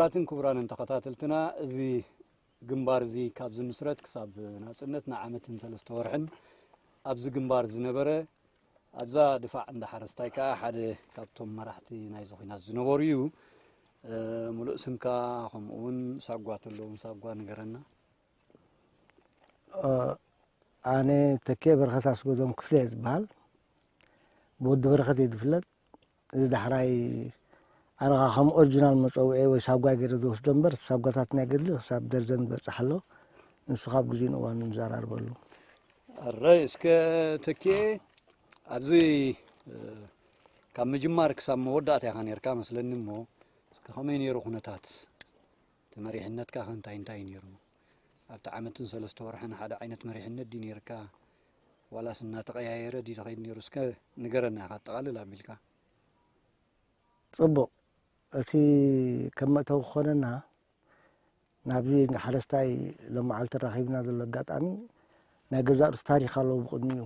ክቡራትን ክቡራንን ተኸታተልትና፣ እዚ ግንባር እዚ ካብ ዝምስረት ክሳብ ናጽነት ንዓመትን ሰለስተ ወርሕን ኣብዚ ግንባር ዝነበረ፣ ኣብዛ ድፋዕ እንዳ ሓረስታይ ከኣ ሓደ ካብቶም መራሕቲ ናይዚ ኲናት ዝነበሩ እዩ። እ፣ ሙሉእ ስምካ፣ ከምኡ እውን ሳጓ ተለዉ ሳጓ ንገረና። እ፣ ኣነ ተኬ በረኸት ኣስገዶም ክፍለ እየ ዝበሃል። ብወዲ በረኸት እየ ዝፍለጥ። እዚ ዳሕራይ ኣነ ኸዓ ከም ኦሪጂናል መጸውዒ ወይ ሳጓ ገይረ ዝወስዶ እምበር፣ እቲ ሳጓታት ናይ ገድሊ ክሳብ ደርዘን ዝበጽሕ ኣሎ። ንሱ ካብ ግዜን እዋንን ንዘራርበሉ። ኣረይ፣ እስከ ተኬ፣ ኣብዚ፣ እ፣ ካብ ምጅማር ክሳብ መወዳእታ ኢኻ ነይርካ መስለኒ እሞ፣ እስከ ከመይ ነይሩ ኩነታት? እቲ መሪሕነትካ ከ እንታይ እንታይ ነይሩ? ኣብቲ ዓመትን ሰለስተ ወርሕን ሓደ ዓይነት መሪሕነት ድዩ ነይርካ? ዋላስ እናተቐያየረ ድዩ ዝኸይድ ነይሩ? እስከ ንገረና ኢኻ ኣጠቓልል ኣቢልካ። ጽቡቕ። እቲ ከም መእተዊ ክኾነና፣ ናብዚ እንዳ ሓረስታይ ሎም መዓልቲ ተራኺብና ዘሎ ኣጋጣሚ፣ ናይ ገዛእ ርእሱ ታሪኽ ኣለዎ ብቕድሚኡ።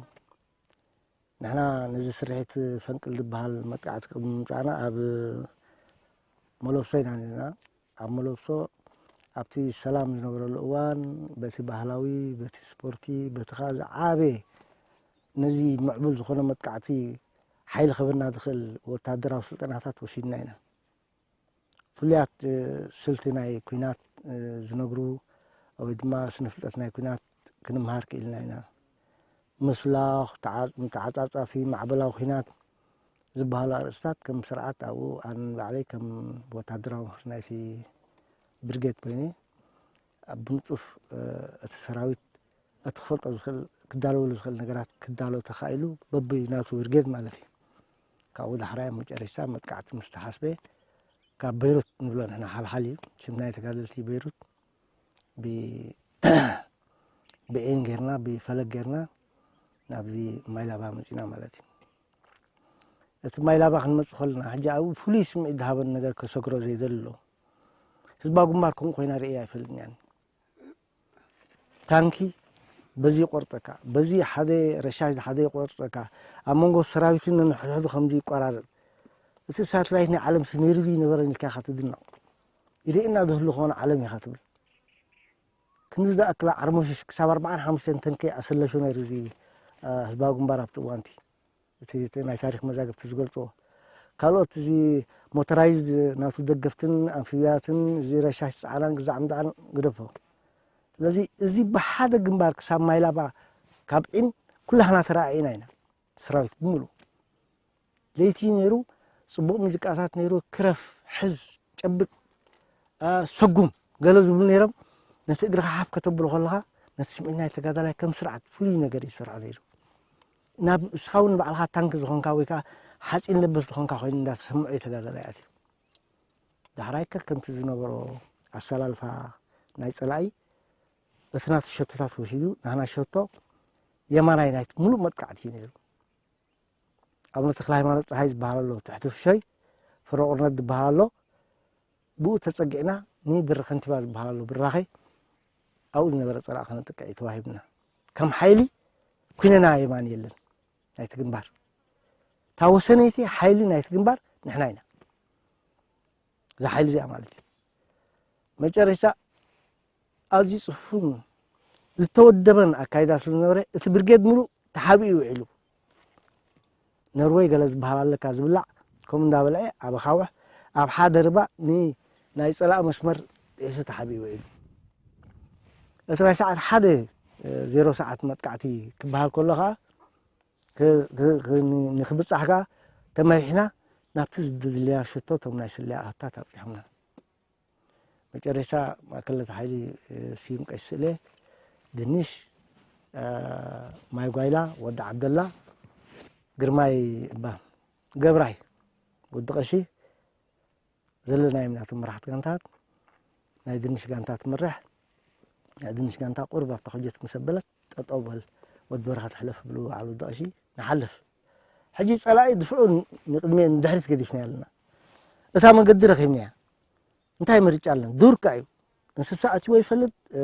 ንሕና ነዚ ስርሒት ፈንቅል ዝበሃል መጥቃዕቲ ቅድሚ ምምጻእና ኣብ መለብሶ ኢና ነርና። ኣብ መለብሶ ኣብቲ ሰላም ዝነበረሉ እዋን በቲ ባህላዊ፣ በቲ ስፖርቲ፣ በቲ ኸኣ ዝዓበየ ነዚ ምዕቡል ዝኾነ መጥቃዕቲ ሓይሊ ክህበና ዝኽእል ወታደራዊ ስልጠናታት ወሲድና ኢና። ፍሉያት፣ እ፣ ስልቲ ናይ ኲናት፣ እ፣ ዝነግሩ ወይ ድማ ስነ ፍልጠት ናይ ኲናት ክንምሃር ክኢልና ኢና። ምስላኽ፣ ተዓ-፣ ተዓጻጻፊ ማዕበላዊ ኲናት ዝበሃሉ ኣርእስታት ከም ስርዓት ኣብኡ ኣነ ንባዕለይ ከም ወታደራዊ መምህር ናይቲ ብርጌድ ኮይነ ኣብ ብንጹፍ፣ እ፣ እቲ ሰራዊት እቲ ክፈልጦ ዝኽእል፣ ክዳለወሉ ዝኽእል ነገራት ክዳሎ ተኻኢሉ በብናቱ ብርጌድ ማለት እዩ። ካብኡ ዳሕራይ ኣብ መጨረሽታ መጥቃዕቲ ምስ ተሓስበ ካብ በይሩት ንብሎ ንሕና ሓልሓል እዩ። ሽም ናይ ተጋደልቲ በይሩት ብ-፣ ብዒን ጌርና፣ ብፈለግ ጌርና ናብዚ ማይላባ መጺና ማለት እዩ። እቲ ማይላባ ክንመጽእ ከለና፣ ሕጂ ኣብኡ ፍሉይ ስምዒት ዝሃበኒ ነገር ከሰግሮ ዘይደሊ ኣሎ። ህዝባዊ ግንባር ከምኡ ኮይና ርእየ ኣይፈልጥን እየ። ታንኪ በዚ ይቆርጸካ፣ በዚ ሓደ ረሻሽ ሓደ ይቆርጸካ፣ ኣብ መንጎ ሰራዊትን ነንሕድሕዱ ከምዚ ይቆራረጽ። እቲ ሳትላይት ናይ ዓለምሲ ነይሩ ድዩ ይነበረን ኢልካ ኢኻ ትድነቕ። ይርእየና ዝህሉ ከሆነ ዓለም ኢኻ ትብል። ክንዲ ዝኣክላ ዓርሞሽሽ ክሳብ ኣርባዓን ሓሙሽተን ተንኪ ኣሰለፊ ነይሩ እዚ፣ እ፣ ህዝባዊ ግንባር ኣብቲ እዋንቲ። እቲ፣ እቲ ናይ ታሪኽ መዛግብቲ ዝገልጽዎ። ካልኦት እዚ ሞተራይዝድ ናቱ ደገፍትን ኣንፊብያትን እዚ ረሻሽ ጸዓናን ግዛዕ ምድዓን ግደፎ። ስለዚ እዚ ብሓደ ግንባር ክሳብ ማይላባ ካብ ዒን ኩላህና ተረኣኢና ኢና። ሰራዊት ብምሉእ። ለይቲ ነይሩ፣ ጽቡቕ ሙዚቃታት ነይሩ፣ ክረፍ፣ ሕዝ፣ ጨብጥ፣ አ፣ ሰጉም፣ ገለ ዝብሉ ነይሮም። ነቲ እግርኻ ሓፍ ከተብሎ ከለኻ፣ ነቲ ስምዒት ናይ ተጋዳላይ ከም ስርዓት ፍሉይ ነገር እዩ ዝሰርሖ ነይሩ። ናብ እስኻ እውን ንባዕልኻ ታንክ ዝኾንካ ወይ ከዓ ሓፂን ለበስ ዝኾንካ ኮይኑ እንዳተሰምዖ እዩ ተጋዳላይ ኣትዩ። ዳሕራይ ከ ከምቲ ዝነበሮ ኣሰላልፋ ናይ ጸላኢ፣ እቲ ናቱ ሸቶታት ወሲዱ፣ ናህና ሸቶ የማናይ ናይቲ ሙሉእ መጥቃዕቲ እዩ ነይሩ። ኣቡነ ተክለ ሃይማኖት ፀሃይ ዝበሃል ኣሎ፣ ትሕቲ ፍሾይ ፍረ ቁርነት ዝበሃል ኣሎ። ብኡ ተፀጊዕና ንብሪ ከንቲባ ዝበሃል ኣሎ፣ ብራኸ ኣብኡ ዝነበረ ፀላኢ ከነጥቅዕ እዩ ተዋሂብና። ከም ሓይሊ ኩነና የማን የለን ናይቲ ግንባር። እታ ወሰነይቲ ሓይሊ ናይቲ ግንባር ንሕና ኢና። እዛ ሓይሊ እዚኣ ማለት እዩ። መጨረሻ ኣዝዩ ጽፉን ዝተወደበን ኣካይዳ ስለ ዝነበረ፣ እቲ ብርጌድ ምሉእ ተሓቢኡ ውዒሉ። ነርወይ ገለ ዝበሃል ኣለካ ዝብላዕ፣ ከምኡ እንዳበልዐ ኣብ ኣኻውሕ፣ ኣብ ሓደ ርባ ን-፣ ናይ ጸላኢ መስመር ርእሱ ተሓቢኡ ውዒሉ። እቲ ናይ ሰዓት ሓደ ዜሮ ሰዓት መጥቃዕቲ ክበሃል ከሎ ኸኣ፣ ክ-፣ ክ-፣ ክ-፣ ን-፣ ንኽብጻሕ ከኣ ተመሪሕና ናብቲ ዝደልያ ሸቶ እቶም ናይ ስለያ ኣሃታት ኣብጺሖምና። መጨረሻ ማእከል ሓይሊ፣ እ፣ ስዩም ቀይስ ስእለ፣ ድንሽ፣ እ፣ ማይ ጓይላ፣ ወዲ ዓብደላ፣ ግርማይ እባ፣ ገብራይ፣ ወዲ ቀሺ፣ ዘለናዮም ናቶም መራሕቲ ጋንታት፣ ናይ ድንሽ ጋንታ ትምራሕ። ናይ ድንሽ ጋንታ ቁሩብ ኣብታ ኮጀት ምስ ኣበለት፣ "ጠጠው በል፣ ወዲ በረኸት ሕለፍ" ብሉ በዓል ወዲ ቀሺ፣ ንሓልፍ። ሕጂ ጸላኢ ድፍዑ ንቅድሚ ንድሕሪት ገዲፍና ኣለና። እታ መገዲ ረኺብናያ። እንታይ ምርጫ ኣለን? ዱር ከኣ እዩ። እንስሳ ኣትይዎ ይፈልጥ፣ እ፣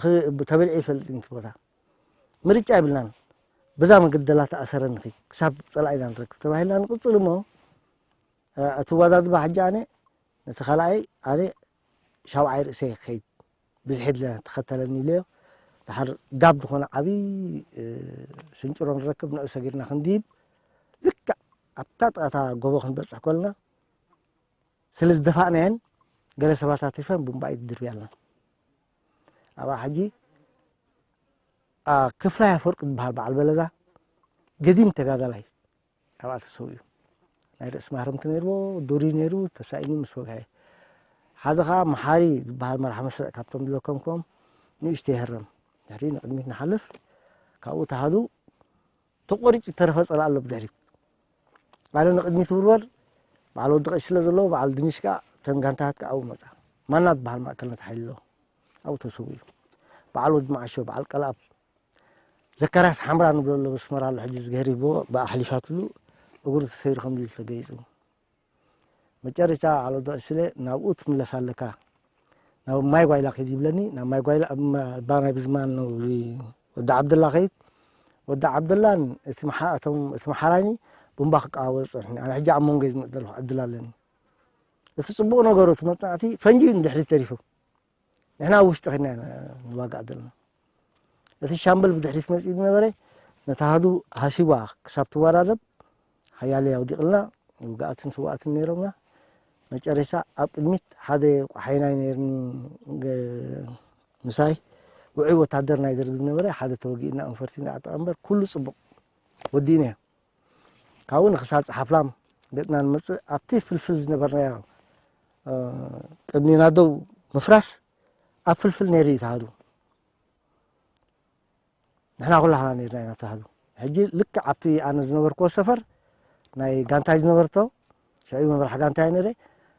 ኽ-፣ ተበሊዑ ይፈልጥ እዩ እቲ ቦታ። ምርጫ የብልናን። በዛ መገዲ ደላ ተኣሰረ ንኺድ፣ ክሳብ ጸላኢና ንረክብ ተባሂልና ንቅጽል እሞ፣ እ፣ እቲ ኣወዳድባ ሕጂ ኣነ ነቲ ካልኣይ ኣነ ሻውዓይ ርእሰ ክኸይድ ብዝሒ ድለ ተኸተለኒ ኢለዮ። ድሓር ጋብ ዝኾነ ዓብዪ፣ እ፣ ስንጭሮ ንረክብ፣ ንኡ ሰጊርና ክንድይብ፣ ልክዕ ኣብታ ጥቓታ ጎቦ ክንበጽሕ ከለና፣ ስለ ዝደፋእናየን፣ ገለ ሰባት ኣትሪፈን ቡምባኢት ድርብያልና። ኣብኣ ሕጂ፣ ኣ፣ ክፍላይ ኣፈወርቂ ዝበሃል በዓል በለዛ፣ ገዲም ተጋዳላይ፣ ኣብኣ ተሰዊኡ። ናይ ርእሲ ማህረምቲ ነይርዎ፣ ዱሪ ነይሩ፣ ተሳኢኒ ምስ ወግሐ። ሓደ ኸኣ መሓሪ ዝበሃል መራሕ መስርዕ ካብቶም ዝለከምክዎም ንእሽተይ ይህረም። ድሕሪ ንቕድሚት ንሓልፍ፣ ካብኡ ተሃዱ ተቖሪጹ ዝተረፈ ጸላኢ ኣሎ ብድሕሪት። ባዕሉ ንቕድሚት ውርወር፣ በዓል ወዲ ቀሺ ስለ ዘለዎ፣ በዓል ድንሽ ከኣ እተን ጋንታታት ከኣ ኣብኡ መጻ። ማና ዝበሃል ማእከል ነቲ ሓይሊ ኣለዎ። ኣብኡ ተሰዊኡ። በዓል ወዲ መዓሾ፣ በዓል ቀልኣብ፣ ዘካርያስ ሓምራ ንብሎ ኣሎ፣ በስመራ ኣሎ፣ ሕጂ ዝገህር ይቦ ብኣ ሓሊፋትሉ፣ እግሩ ተሰይሩ ከም ድዩ ተገይጹ። መጨረሻ በዓል ወዲ ቀሺ ስለ ናብኡ ትምለስ ኣለካ። ናብ ማይ ጓይላ ከይድ ይብለኒ፣ ናብ ማይ ጓይላ፣ እባ ናይ ብዝማን ነው እዚ ወዲ ዓብደላ ከይድ። ወዲ ዓብደላን እቲ መሓ-፣ እቶም፣ እቲ መሓራኒ ቡምባ ክቀዋወጽ ጸኒሑ። ኣነ ሕጂ ኣብ መንጎ ዝመጽእ ዘለኹ ዕድል ኣለኒ። እቲ ጽቡቕ ነገሩ፣ እቲ መጽናዕቲ ፈንጂ ንድሕሪት ተሪፉ። ንሕና ኣብ ውሽጢ ኸድና ኢና ንዋጋእ ዘለና። እቲ ሻምበል ብድሕሪት መጺኡ ዝነበረ ነታ ኣሃዱ ሃሲዋ ክሳብ ትወዳደብ ሓያለ ኣውዲቕልና፣ ውግኣትን ስውኣትን ነይሮምና። መጨረሻ ኣብ ቅድሚት ሓደ ቋሓይናይ ነይርኒ፣ ገ-፣ ምሳይ ውዑይ ወታደር ናይ ደርጊ ዝነበረ ሓደ ተወጊእና እንፈርቲ ንዓጠቐ እምበር ኩሉ ጽቡቕ ወዲእናዮ። ካብኡ ንክሳድ ጸሓፍላም ገጽና ንመጽእ፣ ኣብቲ ፍልፍል ዝነበርናዮ፣ እ፣ ቅድሚና ደው ምፍራስ ኣብ ፍልፍል ነይሩ እዩ ተሃዱ። ንሕና ኩላህና ነይርና ኢና ተሃዱ። ሕጂ ልክዕ ኣብቲ ኣነ ዝነበርክዎ ሰፈር ናይ ጋንታይ ዝነበርቶ፣ ሽዑ መምራሕ ጋንታይ ነይረ፣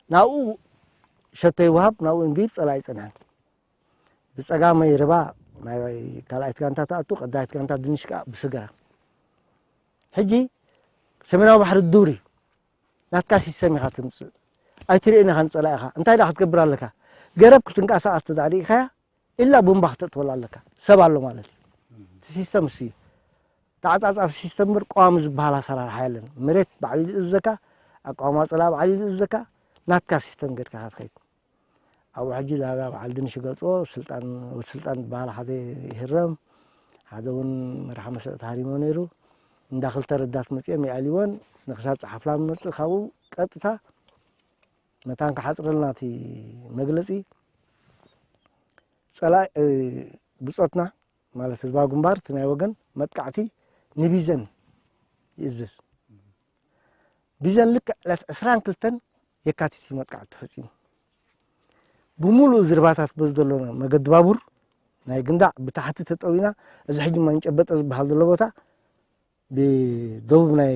ናብኡ ሸቶ ይወሃብ፣ ናብኡ እንድይብ ጸላኢ ኣይጸንሐን። ብጸጋመይ ርባ ናይ ካልኣይት ጋንታ ትኣቱ፣ ቀዳይት ጋንታ ድንሽ ከኣ ብስገራ። ሕጂ ሰሜናዊ ባሕሪ ዱር እዩ። ናትካ ሲስተም ኢኻ ትምጽእ። ኣይትርእዮን ኢኻ ንጸላኢኻ። እንታይ ደኣ ክትገብር ኣለካ? ገረብ ክትንቀሳቐስ እንተ ደኣ ርኢኻያ፣ ኢላ ቡምባ ክተእትወላ ኣለካ። ሰብ ኣሎ ማለት እዩ። እቲ ሲስተም እሱ እዩ። ተዓጻጻፊ ሲስተም እምበር ቀዋሚ ዝበሃል ኣሰራርሓ የለን። መሬት ባዕሉ እዩ ዝእዘካ፣ ኣቃውማ ጸላኢ ባዕሉ እዩ ዝእዘካ፣ ናትካ ሲስተም ገድካ ኢኻ ትኸይድ። ኣብኡ ሕጂ ዛዛ በዓል ድንሽ ይገልጽዎ፣ ስልጣን፣ ወዲ ስልጣን ዝበሃል ሓደ ይህረም፣ ሓደ እውን መርሓ መስርዕ ተሃሪሞ ነይሩ። እንዳ ክልተ ረዳት መጺኦም ይኣልይወን፣ ንክሳድ ጸሓፍላ ንመጽእ፣ ካብኡ ቀጥታ መታን ክሓጽረልና እቲ መግለጺ፣ ጸላኢ፣ እ፣ ብጾትና፣ ማለት ህዝባዊ ግንባር፣ እቲ ናይ ወገን መጥቃዕቲ ንቢዘን ይእዝዝ። ቢዘን ልክዕ ዕለት ዕስራን ክልተን የካቲት እዩ መጥቃዕቲ ተፈጺሙ። ብምሉእ ዝርባታት በዚ ዘሎ መገዲ ባቡር ናይ ግንዳዕ ብታሕቲ ተጠዊና፣ እዚ ሕጂ መንጨበጠ ዝበሃል ዘሎ ቦታ ብደቡብ ናይ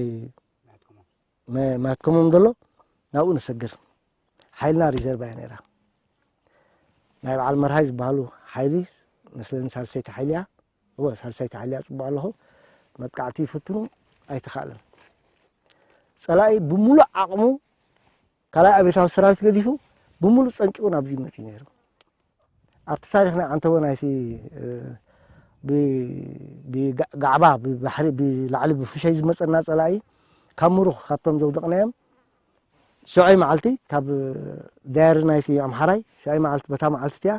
መ-፣ ማትከሞም ዘሎ ናብኡ ንሰግር። ሓይልና ሪዘርቫ እያ ነይራ። ናይ በዓል መርሃይ ዝበሃሉ ሓይሊ መስለኒ ሳልሰይቲ ሓይሊ እያ። እወ፣ ሳልሰይቲ ሓይሊ እያ፣ ጽቡቕ ኣለኹ። መጥቃዕቲ ይፍትኑ ኣይተኻእለን። ጸላኢ ብምሉእ ዓቕሙ ካልኣይ ኣብዮታዊ ሰራዊት ገዲፉ ብምሉእ ጸንቂቑ ናብዚ ይመጽእ ነይሩ። ኣብቲ ታሪኽ ናይ ዓንተቦ ናይቲ፣ እ፣ ብ-፣ ብጋ-፣ ጋዕባ ብባሕሪ ብላዕሊ ብፍሸይ ዝመጸና ጸላኢ ካብ ምሩኽ ካብቶም ዘውደቕናዮም ሽዑይ መዓልቲ ካብ ዳያሪ ናይቲ ኣምሓራይ ሽዑይ መዓልቲ በታ መዓልቲ እቲኣ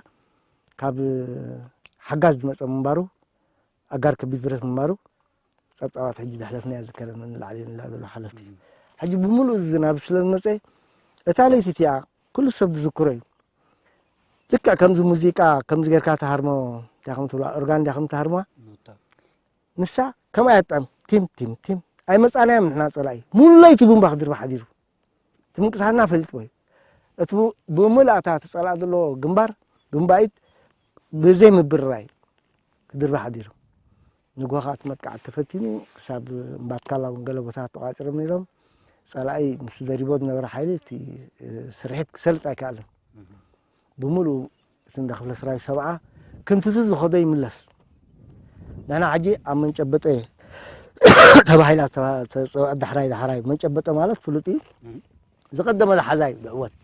ካብ ሓጋዝ ዝመጸ ምንባሩ ኣጋር ከቢድ ብረት ምንባሩ ጸብጻባት ሕጂ ዘሕለፍናዮ ዝከረኒ ንላዕሊ ንላ ዘሎ ሓለፍቲ። ሕጂ ብምሉእ እዚ ናብ ስለ ዝመጸ እታ ለይቲ እቲኣ ኩሉ ሰብ ዝዝክሮ እዩ። ልክዕ ከምዚ ሙዚቃ ከምዚ ጌርካ ትሃርሞ እንታይ ከም ትብላ ኦርጋን እንዲያ ከም ትሃርማ ኖታ። ንሳ ከምኣ እያ ትጥዕም። ቲም ቲም ቲም ኣይመጻናዮም ንሕና ጸላኢ። ሙሉ ለይቲ ቡምባ ክድርባ ሓዲሩ። እቲ ምንቅስቃስና ፈሊጥዎ እዩ። እቲ ቡ-፣ ብምልኣታ እቲ ጸላኢ ዘለዎ ግንባር ቡምባኢት ብዘይ ምብርራይ ክድርባ ሓዲሩ። ንግሆ ከኣ እቲ መጥቃዕቲ ተፈቲኑ ክሳብ እምባትካላ እውን ገለ ቦታታት ተቋጺሮም ነይሮም። ጸላኢ ምስ ደሪቦ ዝነበረ ሓይሊ እቲ፣ እ፣ ስርሒት ክሰልጥ ኣይከኣለን። ብምሉኡ እቲ እንዳ ክፍለ ሰራዊት ሰብዓ ክንትቲ ዝኸዶ ይምለስ። ንሕና ሕጂ ኣብ መንጨበጠ ተባሂላ ተባ-፣ ተጸውዐት ዳሕራይ ዳሕራይ መንጨበጠ ማለት ፍሉጥ እዩ። እም። ዝቐደመ ዝሓዛ እዩ ዝዕወት።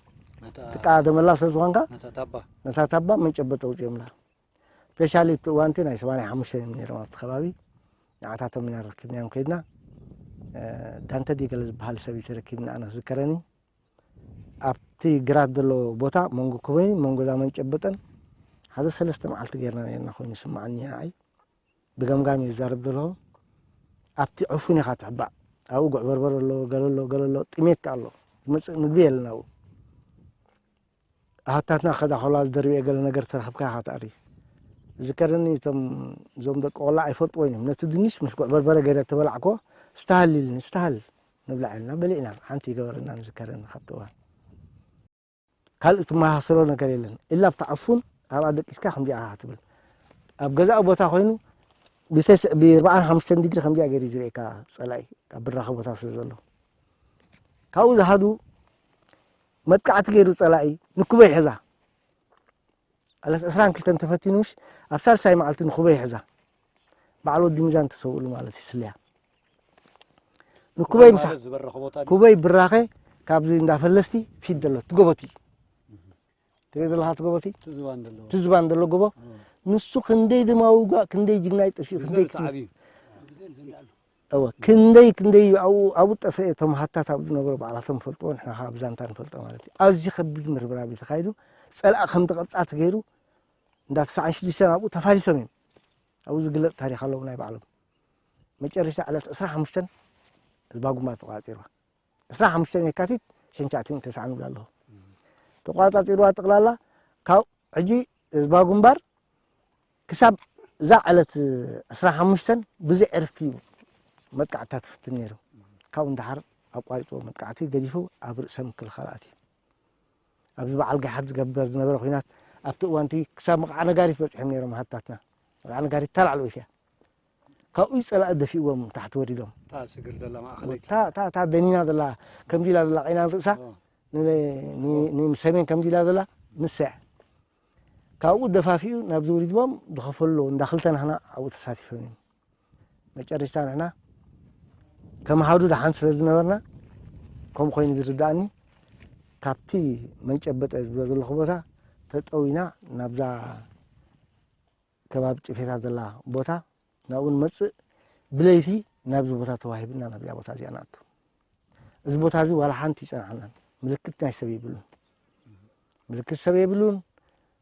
ነታ ትቃደመላ ስለ ዝኾንካ ነታ ታባ። ነታ ታባ መንጨበጠ ውጽኦምላ። ስፔሻሊ እቲ እዋንቲ ናይ ሰማንያ ሓሙሽተ እዮም ነይሮም ኣብቲ ከባቢ። ንዓታቶም ኢና ረኪብናዮም ከይድና። እ፣ ዳንተ ድዩ ገለ ዝበሃል ሰብ እዩ ተረኪብና ኣነ ክዝከረኒ። ኣብቲ ኣብቲ ግራት ዘሎ ቦታ መንጎ ኩበይን መንጎ እዛ መንጨበጠን ሓደ ሰለስተ መዓልቲ ጌርና ነርና ኮይኑ ይስምዓኒ ንዓይ። ብገምጋም እየ ዝዛረብ ዘለኹ። ኣብቲ ዕፉን ኢኻ ትሕባእ። ኣብኡ ጉዕ በርበር ኣሎ፣ ገለ ኣሎ፣ ገለ ኣሎ፣ ጥሜት ከኣ ኣሎ። ዝመጽእ ምግቢ የለን ኣብኡ። ኣሃታትና ከዳ ከላ ዝደርብየ ገለ ነገር ተረኽብካ ኢኻ ትኣሪ። ዝከረኒ እቶም እዞም ደቂ ቆላ ኣይፈልጥዎን እዮም። ነቲ ድንሽ ምስ ጉዕ በርበረ ገይረ ተበላዕኮ፣ ስተሃል ኢልኒ፣ ስተሃል ንብላዕ ኢልና በሊዕና። ሓንቲ ይገበረና ንዝከረኒ ካብቲ እዋን። ካልእ ትመሳሰሎ ነገር የለን። ኢላ ኣብታ ዕፉን ኣብኣ ደቂስካ ከምዚኣ ኢኻ ትብል። ኣብ ገዛኡ ቦታ ኮይኑ ብተስ-፣ ብ ኣርባዓን ሓሙሽተን ዲግሪ ከምዚኣ ገይሩ እዩ ዝርእየካ ጸላኢ፣ ኣብ ብራኸ ቦታ ስለ ዘሎ። ካብኡ ዝሃዱ መጥቃዕቲ ገይሩ ጸላኢ ንኩበይ ሒዛ። ዕለት ዕስራን ክልተን ተፈቲኑ ምሽ ኣብ ሳልሳይ መዓልቲ ንኩበይ ሒዛ። በዓል ወዲ ሚዛን ተሰውእሉ ማለት እዩ፣ ስልያ። ንኩበይ ምሳ-፣ ማለት ዝበረኸ ቦታ ድዩ? ኩበይ ብራኸ ካብዚ እንዳ ፈለስቲ ፊት ዘሎ ትጎቦቲ። ትርኢ ዘለኻ ትጎቦቲ? እቲ ዝባን ዘለዎ። እቲ ዝባን ዘሎ ጎቦ። እዎ። ንሱ ክንደይ ድማ ውጓእ፣ ክንደይ ጅግናይ ጠፊኡ፣ ክንደይ ግዘ ክንደይ ተዓብዩ። እወ፣ ክንደይ ክንደይ ኣብኡ፣ ኣብኡ ጠፍአ፣ እቶም ሃታት ኣብኡ ዝነበሩ ባዕላቶም ፈልጥዎ፣ ንሕና ኸዓ ብዛንታ ንፈልጦ ማለት እዩ። ኣዝዩ ከቢድ ምርብራብ እዩ ተኻይዱ። ጸላኢ ከም ተቐብጻ ተገይሩ፣ እንዳ ተስዓን ሽዱሽተን ኣብኡ ተፋሊሶም እዮም። ኣብኡ ዝግለጽ ታሪኽ ኣለዎም ናይ ባዕሎም። መጨረሽታ ዕለት ዕስራን ሓሙሽተን ህዝባ ጉማ ተቋጺርዋ። ዕስራን ሓሙሽተን የካቲት ሸንቻዕትን ተስዓን እብላ ኣለኹ። ተቋጻጺርዋ ጠቕላላ ካብ ሕጂ ህዝባ ግንባር ክሳብ እዛ ዕለት ዕስራን ሓሙሽተን ብዘይ ዕርፍቲ እዩ መጥቃዕትታት ዝፍትን ነይሩ። ካብኡ ንደሓር ኣቋሪጽዎ መጥቃዕቲ ገዲፉ ኣብ ርእሰ ምክልኻል ኣትዩ። ኣብዚ በዓል ጋሓት ዝገበር ዝነበረ ኲናት ኣብቲ እዋንቲ ክሳብ መቕዓ ነጋሪት በጺሖም ነይሮም ሃታትና። መቕዓ ነጋሪት እታ ላዕለወይቲ እያ። ካብኡ ጸላኢ ደፊእዎም ታሕቲ ወሪዶም። እታ ስግር ዘላ ማእኸለይቲ። እታ፣ እታ፣ እታ ደኒና ዘላ፣ ከምዚ ኢላ ዘላ ቐይናን ርእሳ፣ ኦ። ን-፣ ን-፣ ን-፣ ሰሜን ከምዚ ኢላ ዘላ ንሳ እያ። ካብኡ ደፋፊኡ ናብዚ ወሪድዎም ዝኸፈሎ እንዳ ክልተ ናህና ኣብኡ ተሳቲፎም እዮም። መጨረሽታ ንሕና ከም ኣሃዱ ደሓን ስለ ዝነበርና፣ ከምኡ ኮይኑ ዝርድኣኒ፣ ካብቲ መንጨበጠ ዝብሎ ዘለኹ ቦታ ተጠዊና ናብዛ ከባቢ ጭፌታ ዘላ ቦታ ናብኡ ንመጽእ፣ ብለይቲ ናብዚ ቦታ ተዋሂብና ናብዚኣ ቦታ እዚኣ ንኣቱ። እዚ ቦታ እዚ ዋላ ሓንቲ ይጸንሓናን፣ ምልክት ናይ ሰብ የብሉን። ምልክት ሰብ የብሉን።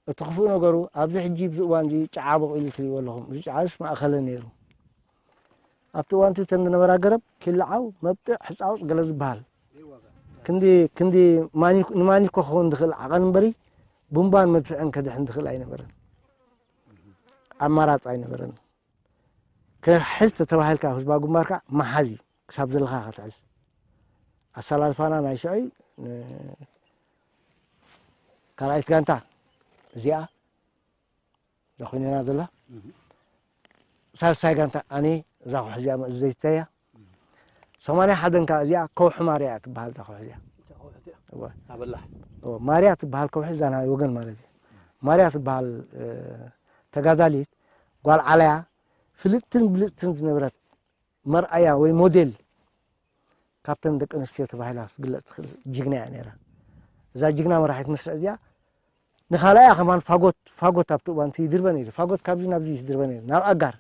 እቲ ክፉእ ነገሩ ኣብዚ ሕጂ ኣብዚ እዋን እዚ ጨዓ በቂሉ ትርእይዎ ኣለኹም። እዚ ጨዓስ ማእኸለ ነይሩ። ኣብቲ እዋን እቲ እተን ዝነበራ ገረብ ኪልዓው፣ መብጥዕ፣ ሕጻውጽ ገለ ዝበሃል ክንዲ፣ ክንዲ ማኒ-፣ ንማኒኮ ክኸውን ዝኽእል ዓቐን እምበሪ ቡምባን መድፍዕን ከድሕን ዝኽእል ኣይነበረን። ኣማራጺ ኣይነበረን። ክሕዝ ተተባሂልካ ህዝባዊ ግንባርካ መሓዝ እዩ፣ ክሳብ ዘለኻ ክትሕዝ። ኣሰላልፋና ናይ ሽዑይ ን-፣ ካልኣይት ጋንታ እዚኣ እዛ ኮይነና ዘላ፣ እህ። ሳልሳይ ጋንታ ኣነ እዛ ኩሕ እዚኣ መእዘይተያ። ሰማንያ ሓደን ከኣ እዚኣ ከውሒ ማርያ እያ ትበሃል እዛ ከውሒ እዚኣ። እወ። ኣበላሕ። እወ፣ ማርያ ትበሃል ከውሒ እዛ ናይ ወገን ማለት እዩ። ማርያ ትበሃል፣ እ፣ ተጋዳሊት ጓል ዓለያ ፍልጥትን ብልጽትን ዝነበረት መርኣያ ወይ ሞዴል ካብተን ደቂ ኣንስትዮ ተባሂላ ክትግለጽ ትኽእል ጅግና እያ ነይራ። እዛ ጅግና መራሒት መስርዕ እዚኣ ንኻልኣያ ከማን ፋጎት፣ ፋጎት ኣብቲ እዋን እቲ ይድርበ ነይሩ። ፋጎት ካብዚ ናብዚ እዩ ዝድርበ ነይሩ፣ ናብ ኣጋር።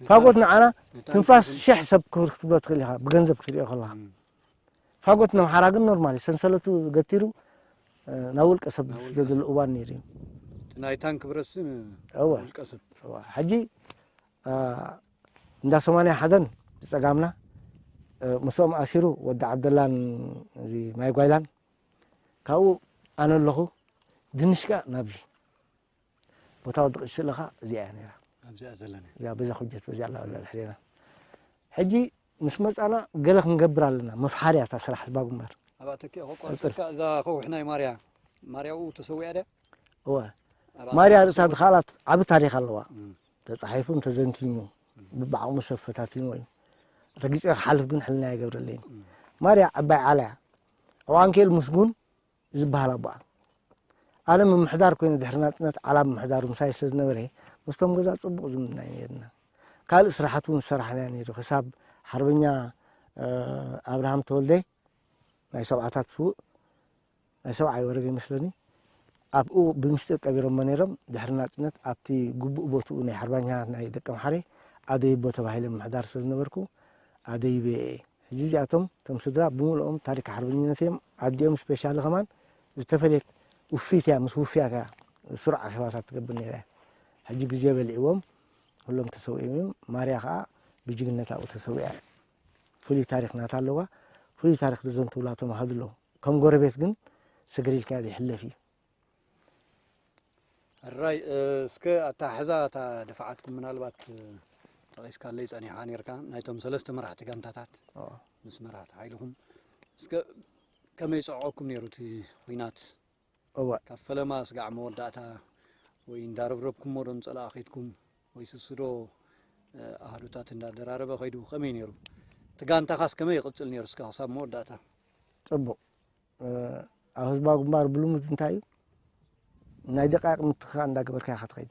ፋጎት ንዓና ትንፋስ ሽሕ ሰብ ክብር ክትብሎ ትኽእል ኢኻ፣ ብገንዘብ ክትሪኦ ከለኻ። እም። ፋጎት ነምሓራ ግን ኖርማል እዩ። ሰንሰለቱ ገቲሩ፣ እ፣ ናብ ውልቀ ሰብ ናብ ውልቀ ዝስደደሉ ሰብ። እዋን ነይሩ እዩ። እቲ ናይ ታንክ ብረትሲ ን-፣ እወ። ውልቀ ሰብ። እወ። ሕጂ፣ እ፣ እንዳ ሰማንያ ሓደን ብጸጋምና፣ እ፣ ምስኦም ኣሲሩ ወዲ ዓብደላን እዚ ማይ ጓይላን ካብኡ ኣነ ኣለኹ፣ ድንሽ ከኣ ናብዚ። ቦታ ወዲ ቀሺ ለኻ እዚኣ እያ ነይራ። ኣብዚኣ ዘለና። እዚኣ በዛ ኩጀት፣ በዚኣ ኣላ፣ እዛ ድሕሬና። ሕጂ ምስ መጻና ገለ ክንገብር ኣለና። መፍሓርያ እታ ስራሕ ህዝባ ግንባር። ኣብኣ ተኪአ ክቆርጸካ፣ ቀጽል። እዛ ከውሒ ናይ ማርያ፣ ማርያኡ ተሰዊኣ ድያ? እወ። ኣብኣ ማርያ ተሰዊኣ ርእሳ ዝኸኣላት ዓቢ ታሪኽ ኣለዋ። እም። ተጻሒፉን ተዘንትዩን እዩ። እም። ብብዓቕሙ ሰብ ፈታቲንዎ እዩ። ረጊጸ ክሓልፍ ግን ሕልና ኣይገብረለይን። እም። ማርያ ዓባይ ዓላ እያ። ኣብኣ ኣንኬል ምስጉን ዝበሃል ኣቦኣ። ኣነ ምምሕዳር ኮይነ ድሕሪ ናጽነት ዓላ ምምሕዳሩ ምሳይ ስለ ዝነበረ፣ ምስቶም ገዛ ጽቡቕ ዝምድና እዩ ነይርና። ካልእ ስራሓት እውን ዝሰራሕና ነይሩ። ክሳብ ሓርበኛ፣ እ፣ ኣብርሃም ተወልደ ናይ ሰብዓታት ስዉእ፣ ናይ ሰብዓይ ወረገ ይመስለኒ፣ ኣብኡ ብምስጢር ቀቢሮሞ ነይሮም። ድሕሪ ናጽነት ኣብቲ ግቡእ ቦትኡ ናይ ሓርበኛ ናይ ደቀምሓረ ኣደይቦ ተባሂለ ምምሕዳር ስለ ዝነበርኩ ኣደይበ እየ። ሕጂ እዚኣቶም እቶም ስድራ ብምልኦም ታሪክ ሓርበኝነት እዮም። ኣዲኦም ስፔሻሊ ከማን ዝተፈለየት ውፍይት እያ፣ ምስ ውፍያት እያ ስሩዕ ኣኼባታት ትገብር ነይራ እያ። ሕጂ ግዜ በሊዕዎም፣ ኩሎም ተሰዊኦም እዮም። ማርያ ኸዓ ብጅግነት ኣብኡ ተሰዊኣ እያ። ፍሉይ ታሪኽ ናታ ኣለዋ። ፍሉይ ታሪኽ ዘዘንትውላ ተማሃዱ ኣለዉ። ከም ጎረቤት ግን ስግር ኢልካ ዘይሕለፍ እዩ። ሕራይ፣ እስከ ኣተሓሕዛ እታ ድፍዓትኩም ምናልባት ጠቒስካለይ ጸኒሓ ነርካ፣ ናይቶም ሰለስተ መራሕቲ ጋንታታት ምስ መራሕቲ ሓይልኹም እስከ ከመይ ጸዕቆኩም ነይሩ እቲ ኹናት? እወ ካብ ፈለማ ስጋዕ መወዳእታ ወይ እንዳረብረብኩሞ ዶ ንጸላእ ከይድኩም ወይ ስስዶ ኣሃዱታት እንዳደራረበ ከይዱ ከመይ ነይሩ? እቲ ጋንታኻስ ከመይ ይቕጽል ነይሩ እስከ ክሳብ መወዳእታ? ጽቡቕ። ኣብ ህዝባዊ ግንባር ብልሙድ እንታይ እዩ፣ ናይ ደቃይቕ ምትኽኻእ እንዳገበርካ ኢኻ ትኸይድ።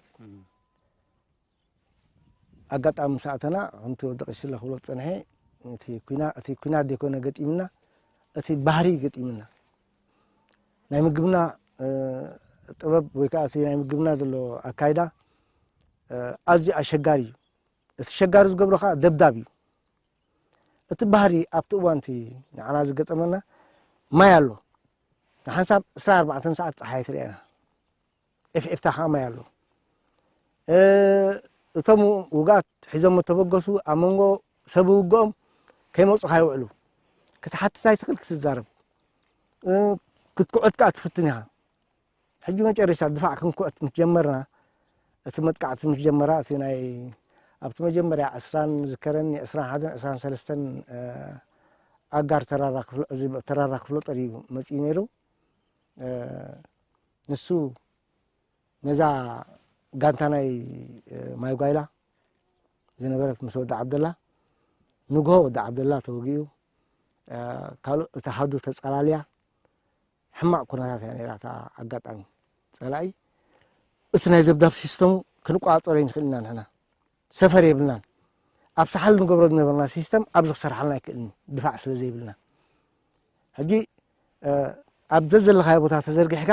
ኣጋጣሚ ምስ ኣተና ከምቲ ወዲ ቀሺለ ክብሎ ዝጸንሐ እቲ ኲና እቲ ኲናት ዘይኮነ ገጢምና፣ እቲ ባህሪ እዩ ገጢምና። ናይ ምግብና ጥበብ ወይ ከዓ እቲ ናይ ምግብና ዘሎ ኣካይዳ ኣዝዩ ኣሸጋሪ እዩ። እቲ ሸጋሪ ዝገብሮ ከዓ ደብዳብ እዩ። እቲ ባህሪ ኣብቲ እዋን እቲ ንዓና ዝገጠመና ማይ ኣሎ። ንሓንሳብ ዕስራን ኣርባዕተን ሰዓት ፀሓይ ትርእየና። ኤፍኤፍታ ከዓ ማይ ኣሎ። እቶም ውግኣት ሒዞም ተበገሱ ኣብ መንጎ ሰብ ውግኦም ከይመፁ ካይውዕሉ ክትሓትት ኣይትኽእል ክትዛረብ ክትኩዕት ከዓ ትፍትን ኢኻ። ሕጂ መጨረሻ ድፋዕ ክንኩዕት ምስ ጀመርና እቲ መጥቃዕቲ ምስ ጀመራ እቲ ናይ ኣብቲ መጀመርያ ዕስራን ዝከረኒ ዕስራን ሓደን ዕስራን ሰለስተን ኣጋር ተራራ ክፍሎ ጠር እዩ መፅኡ ነይሩ። ንሱ ነዛ ጋንታ ናይ ማይ ጓይላ ዝነበረት ምስ ወዲ ዓብደላ ንግሆ ወዲ ዓብደላ ተወጊኡ ካልእ እቲ ሃዱ ተፀላልያ ሕማቕ ኩነታት እያ ነይራ እታ ኣጋጣሚ። ፀላኢ እቲ ናይ ደብዳብ ሲስተሙ ክንቆፃፀሮ ኣይንኽእል ኢና ንሕና ሰፈር የብልናን። ኣብ ሳሕል ንገብሮ ዝነበርና ሲስተም ኣብዚ ክሰርሓልና ኣይክእልን ድፋዕ ስለ ዘይብልና። ሕጂ ኣብ ዘዘለኻዮ ቦታ ተዘርጊሕካ